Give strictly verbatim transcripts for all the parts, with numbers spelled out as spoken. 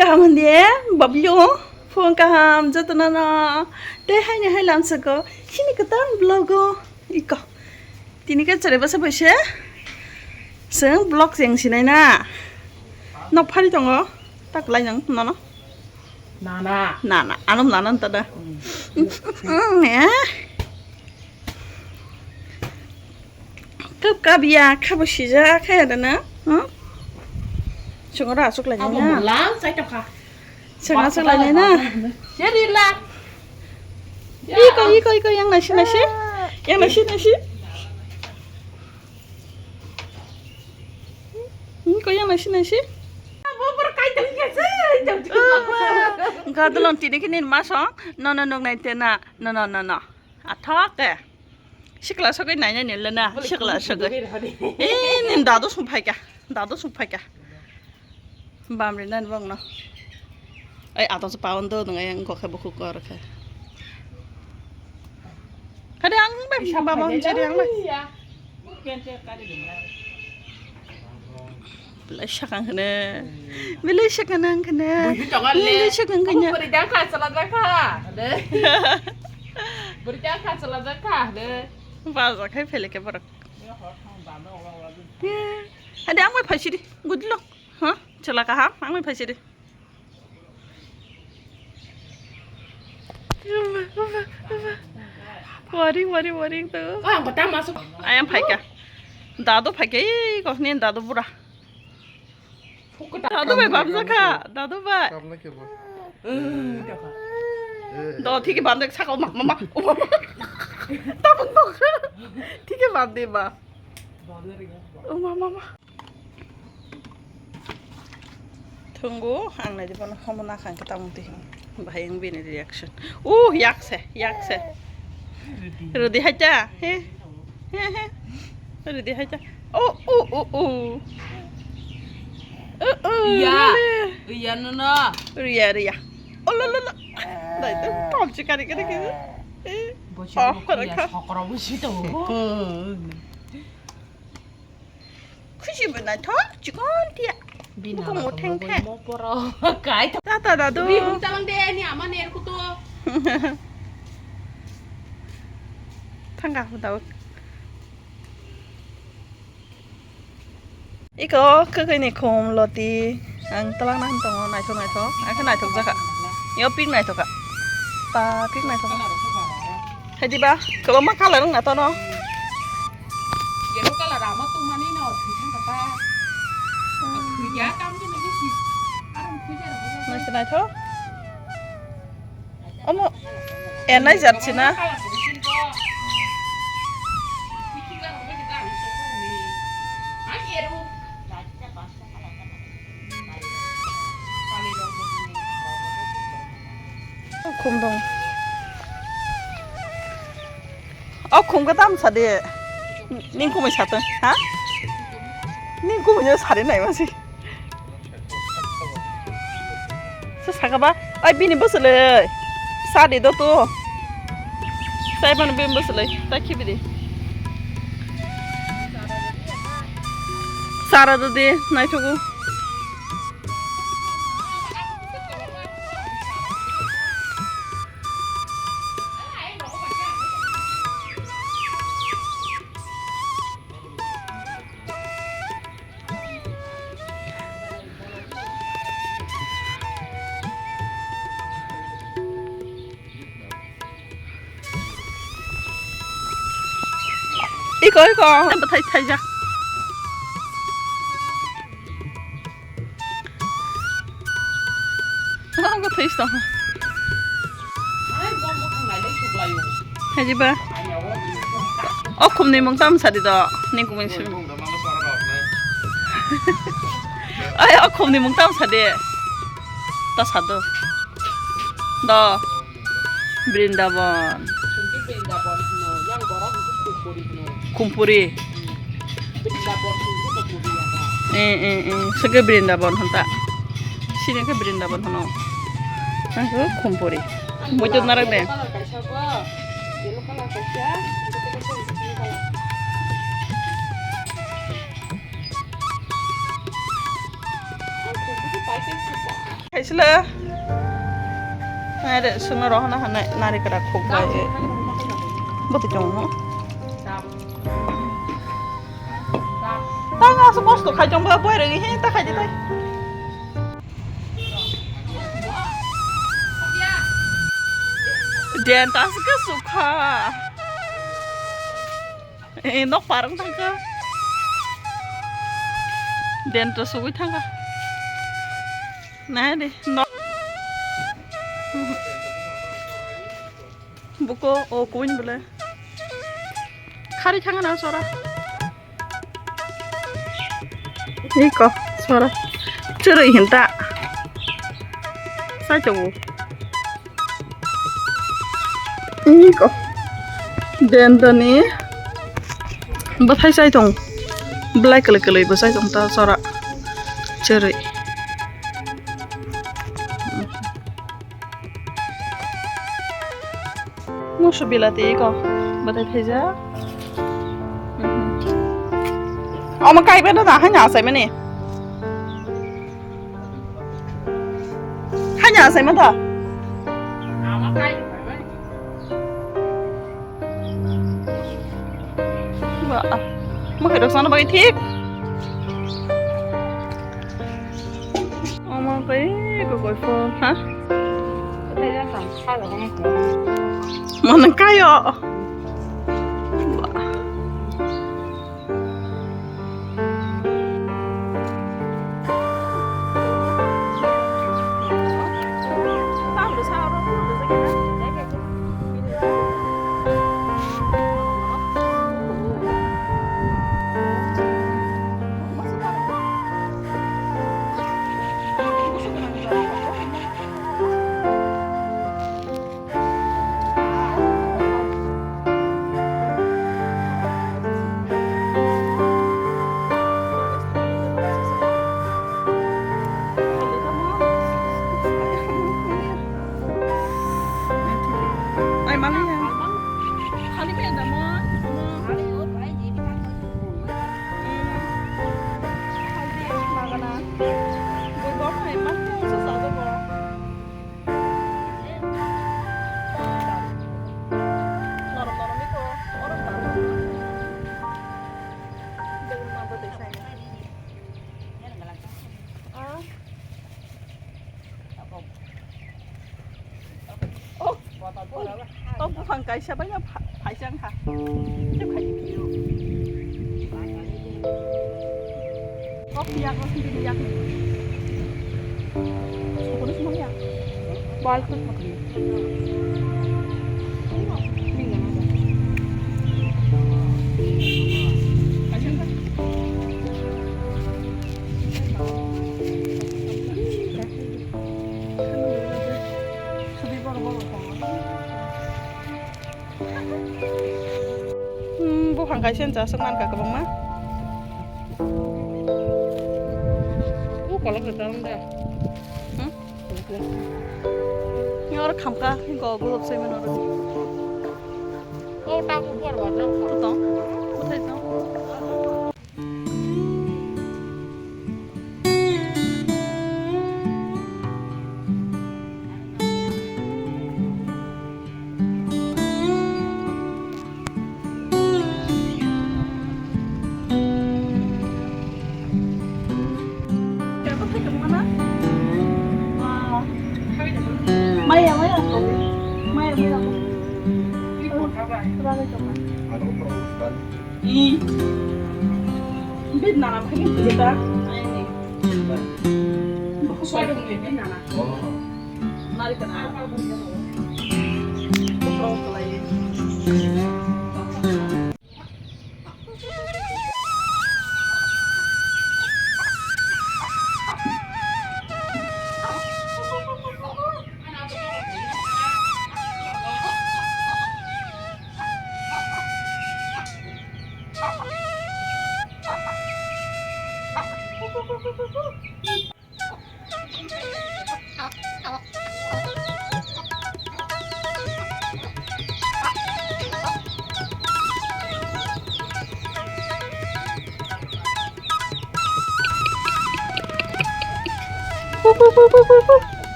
Kaham hwn de, bablu, phung kaham jotono no. Tei haini hai lamsoko, chini kwtal vlog o. Iko. Tini khe chwrai bwsa bai se. Chwng vlog cheng sinai na. Nok phari tongo. Tak lai nang nono. Nana. Nana. Ano nana ta da. Eh. Kap kap ya, kabo sija kaya da na. Hmm? Chwng ora asuk lai na. Lang sai tokha. Chwng asuk lai na. Seri la. Iko, iko, iko, yang nasi, nasi. Yang nasi, nasi. Iko, yang nasi, nasi. Gadulon tini kini masong. No, no, no, nai tena. No, no, no, no. Athok ke. Sikla sogwi nainai nile na, sikla sogwi. Eh, nin dadu sung phaika, dadu sung phaika. Bam ri nani bang no. Ai, ato se pawan do nang yang kok khe bukhuk kor khe. Kade ang bai baba ang chiri ang bai. Belai sakang khene. Belai sakang khene. Belai sakang khene. Buri jang kha, chala jang kha. De. Buri jang kha, chala jang kha. De. Baja khai phele ke borok. Ade ang bai phaisidi. Gudlo. Ha? Chala kaham. Ang bai phaisidi. Waring, waring, waring to. Ayang phaika. Dadu phaika, ih, kok ni dadu bura. Dadu bai bamjakha, dadu bai. Kamna ke bo. Do thiki bamjak saka, ma, ma, ma. Tabuk tok. Thiki bamde ba. O ma, ma, ma. Thungo, ang nai di bono homo nakhang khe tamung twi hwn. Bahai wng bini reaction. Uh, yakse, yakse. Rudi haita, he, he, he. Rudi haita. Oh, oh, oh, oh. Oh, oh, iya. Iya, no, no. Riya, riya. Oh, lo, lo, lo. Dai, dai, tom chikari, kari, kari. Eh. Bocor oh, buku ya, kara, kara. Sokro busi to. Hmm. Khusi bo naithok chikon tia. Bini bukhuk mothe khe. Mo poro kai to. Tata dadu. Bihung talang de ni ama ner kuto. Thangka hudao. Iko kwkwi ni khum loti. Ang twlangna hwn tongo, naithok naithok. Ang khe naithok jakha. Yo pink naithok kha. Pa pink naithok kha. Hai diba? Kwbangma colour wng na tono. Yellow colour ama tongmani no thwi thang kha ta. Thwi ya tam de nang si. Aram thwi ya. Naithok naithok. Omo, enai jat sina. Khum dong. O khum ka tam sa de. Ning kumui sa tong, ha? Ning kumui no sari nai masi. Sa saka ba, ai bini bwswlwi. Sa di do to. Sai mano bini bwswlwi. Ta khibi di. Sara do di, naithogo. Iko, iko, bwthai thaijak. Ang bwthai se tong. Hajiba. O khumni mung tam sadi do. Ning kumung sim. Ai, o khumni mung tam sadi. Ta sado. Do. Brindaban. Khumpuri. Eh, eh, eh. Sege Brindaban honta. Sini ke Brindaban hono. Aku Khumpuri. Muncul narak deh. Khaisile. Nare sungna rohana hanai nari kara khuk bai. Bote chong no. Tang asu kosto khai chong ba boi regi he ta khai di tai. Den tas ke sukha. Eh, nok parang thangkha. Den to sugui thangkha. Nai de, nok. Buko, o kuin bole. Khari thangkha na sora. Iko, sora. Churui hinta. Sai to. Iko. Dendani. Bwthai sai tong. Belai kwlwi kwlwi bwsai tong ta sora. Cherwi. Musu bilati iko. Bwthai thaijak. Omo kaiba da haino asaimani. Haino asaima da. Ba, mwkhai rok sana bagwi thik. Omo koi koi phone ha. Mano kayo. Ba. Oh, oh, oh, buphang kaisa bai no pha-, phaisa wngkha. Tei phai twi o. Kok yak, kok sini yak. Sokoni sini yak. Bal kok makan. Hmm, buphang kaisa wngkha, aswk mankha kwbangma. O kolok rwchapmung da. Hmm? Ni oro khamkha, hinko golop soi mano oro. O ta upor wa jang kha. Tong, bwthai tong. Maya, maya. Maya, maya. Ih. Bit nana phai ni bita. Ai ni. Bokho soi dong ni bit nana. Oh. Nari kana. Bokho kalai.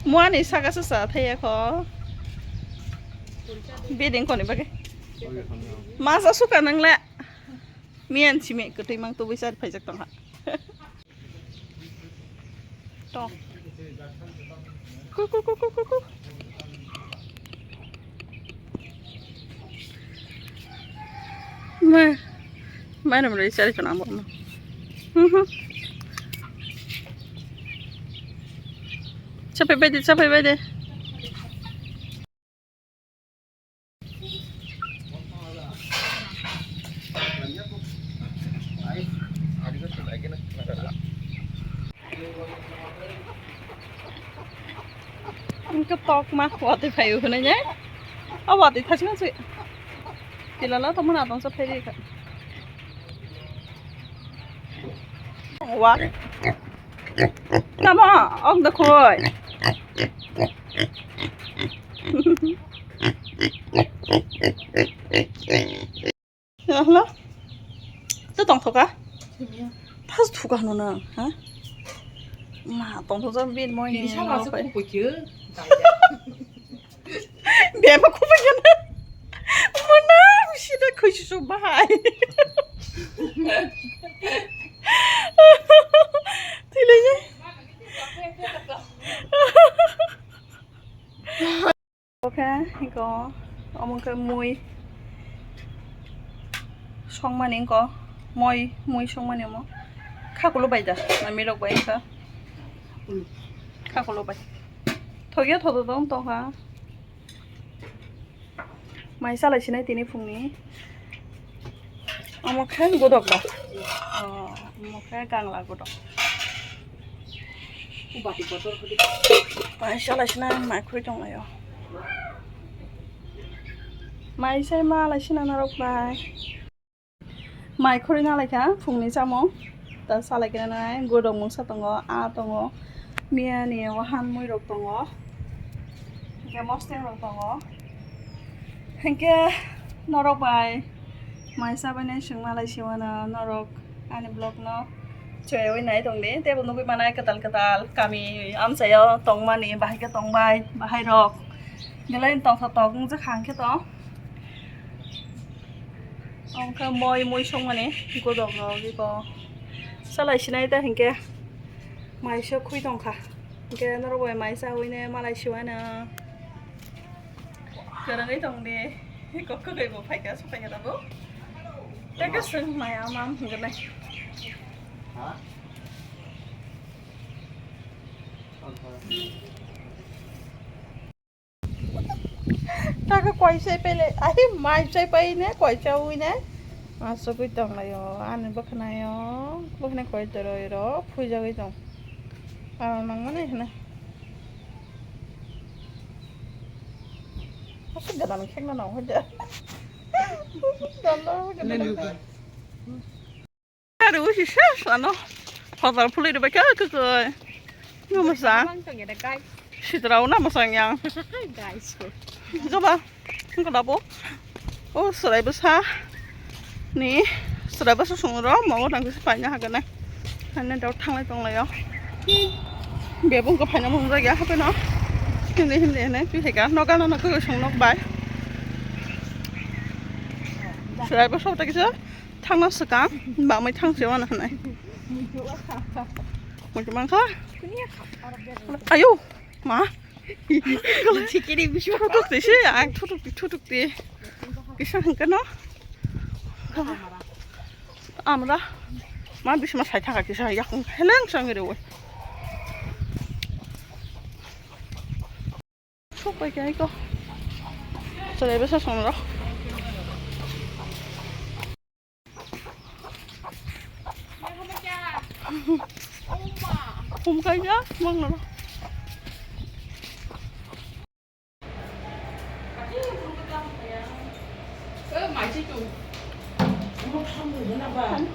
Muani saka sa sa thaya kho. Biding koni bagwi. Masa suka nang le. Miyan simi kwtwi mang tubui sa phaijak tong ha. To. Ku, ku, ku, ku, ku, ku. Ma, ma, no, no, sari chana mo, no. Mhm. Chapai bai de, chapai bai de. Wngkhe tokma watwi phaio hwnwi ne? O watwi thasingno se. Tilalo tongmani atongsa phairikha. Wa. Tamo, ok da khoi. Hello? To tongthoka? Pas thuka hano na, ha? Ma, tongthokjak bini moi ni. Bema kubai gana. Mana, sida khuisu bahai. Thilaiya. Oke, iko omo khe mui songmani, iko moi, mui songmani omo. Khakulo bai da, na milok bai kha. Khakulo bai. Thokya thodo dong tokha. Mai salai sinai tini phungni. Omo khe godok ba. Oh, omo khe gangla godok. Mai salai sinai mai khuri tong laio. Mai sai ma lai sina narok bai. Mai khurui na laikha phungni chamung. Ta salai khe nai godok mungsa tongo, a tongo, miya ni wahan mui rok tongo, hinkhe mosteng rok tongo. Hinkhe norok bai mai chabainai swngma lai siwano norok ani vlog no chayui nai tongdi. Teibo nugui manai kwtal kwtal kami amchaio tongmani bahai khe tongbai bahai rok. Belai tongthok tok wngjak hang khe tong. Omo khe moi mui songmani godok rok eko salai sinai ta hinkhe mai se khwi tongkha. Hinkhe norok bai mai chaui ne malai siwano kwrwngwi tongdi. Kok kwkhwi bo phaikha, swphaikha tabuk. Tei kwchwng mai amam hwnwi. Taka koi sai pele, ai mai sai pai ne, koi chaui ne. Asugui tong laio, ani bwkhwnaio, bwkhwnai koi toroi ro, phuijagui tong. Aro nangmani hwnwi. Asuk gadang khengna nang hoide. Dalo gadang. Ari usi ses ano. Hotel phulwi rwbaikha kwkwi. Nw mwsa. Mang tong ya da, guys. Sitrao na mwsang yang. Guys. Joba. Wngkha da bo. O chwrai bwsa ni chwrai bwsa song ro mo o tang kisa paina hagan nai. Haino dok thanglai tong laio. Bebung ko phaina mung jagya hape no. Hindi hindi hindi tu heka no gana no ko song nok bai. Chwrai bwsa ta kisa. Thangna swkang, bamwi thang se wano hwnwi. Muitu mankha? Ayo, ma. Chikiri bisu. Thutuk ti se, ang thutuk ti, thutuk ti. Kisa hwnkhe no? Amra. Ma bisma sai thaka kisa yakung heleng sangi rewe. Sok pai khe ai ko. Chwrai bwsa song rw. Hum kai ya, mang na. Hum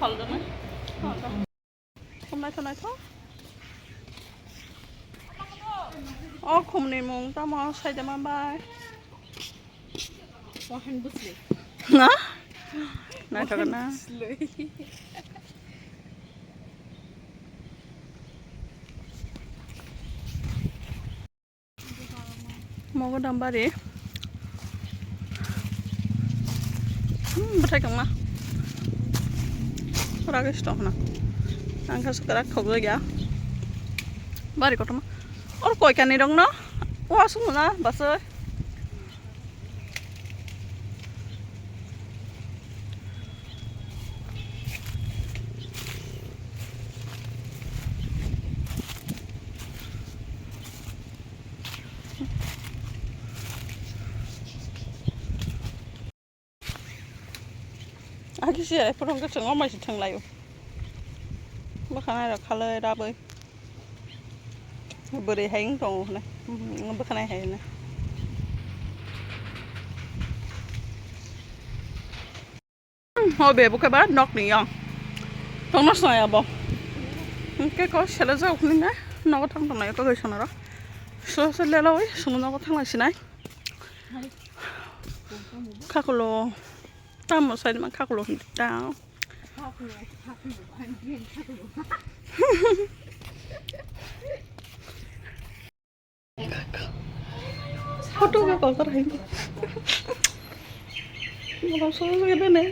hal da na. Hum na. Khum naithok naithok. O khumni mung tamo saida ma bai. Wahan busli. Na? Naithok na. Busli. Mogodam bari. Hmm, bwthai tongma. Pura khe tong khna. Ang khe swkrak thokjak ya. Bari kotorma. Or koi kani rok no. Wa sung na basoi. Aki si ai phone khe chwng omai se thwng laio. Bwkha nai rok khalai rabwi. Bwrwi hai wng tongo hwnwi. Bwkha nai hai hwnwi. O be bwkha ba nok ni yong. Tongno snaya bo. Hwnkhe ko sele jok hwnwi na nogo thang tongnai ko gai sonaro. So so leloi sumo nogo thang lai sinai. Khakulo. Tamo side ma khakulo hwn ta. Photo ka kokar hai. Ngam so so ne.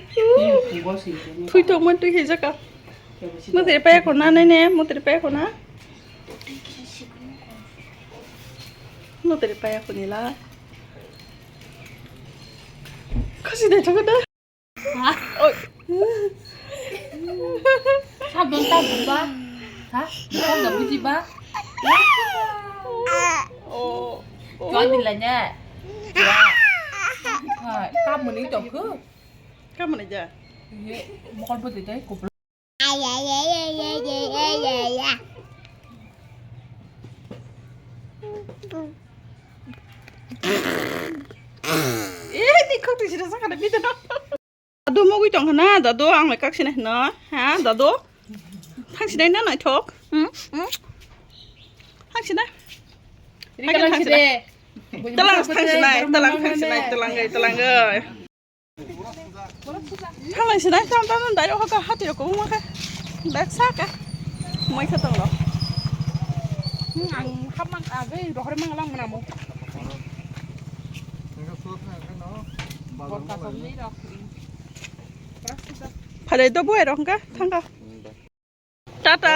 Thui tong man thui hai jaka. Mo tere paya ko na ne ne, mo tere paya ko na. Mo tere paya ko ni la. Khasi dai thok da. Ha? Oi. Sabon ta buba. Ha? Bukan da buji ba. Oh. Chua din la nya. Chua. Ha, kamu ni tong ku. Kamu ni ja. Ye, mokol bu dai ko. Eh, ni khok twi sida sakha bidino. Dadu mogwi tong khna, dadu ang lai kak sinai hwno. Ha, dadu? Thang sinai na naithok? Hmm? Hmm? Thang sinai. Rika lang side. Talang thang sinai, talang thang sinai, talang gai, talang gai. Thanglai sinai tam tam dai rok ka hati rok ko ma kha. Bek sa ka. Mai kha tong rok. Hmm, ang hap mang a gai rohor mang lang mana mo. Borka kom ni rok. Phalai do bo ai rok ka thang ka. Tata.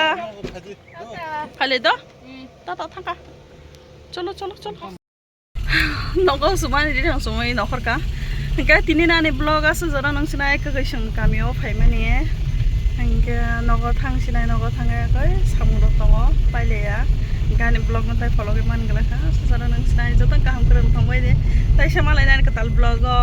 Phalai do. Tata thang ka. Cholo cholo cholo. Nogo sumani ri thang sumui nokhor ka. Hingke tini nani vlog aswk jora nang sinai kwkhwrang kamio phaimani. Hingke nogo thang sinai nogo thang ya koi samung rok tongo pailiya. Hingke ani vlog no tai follow khe man gala kha aswk jora nang sinai joto kaham kwrwng thang bai de. Tai se malai nani kwtal vlog o.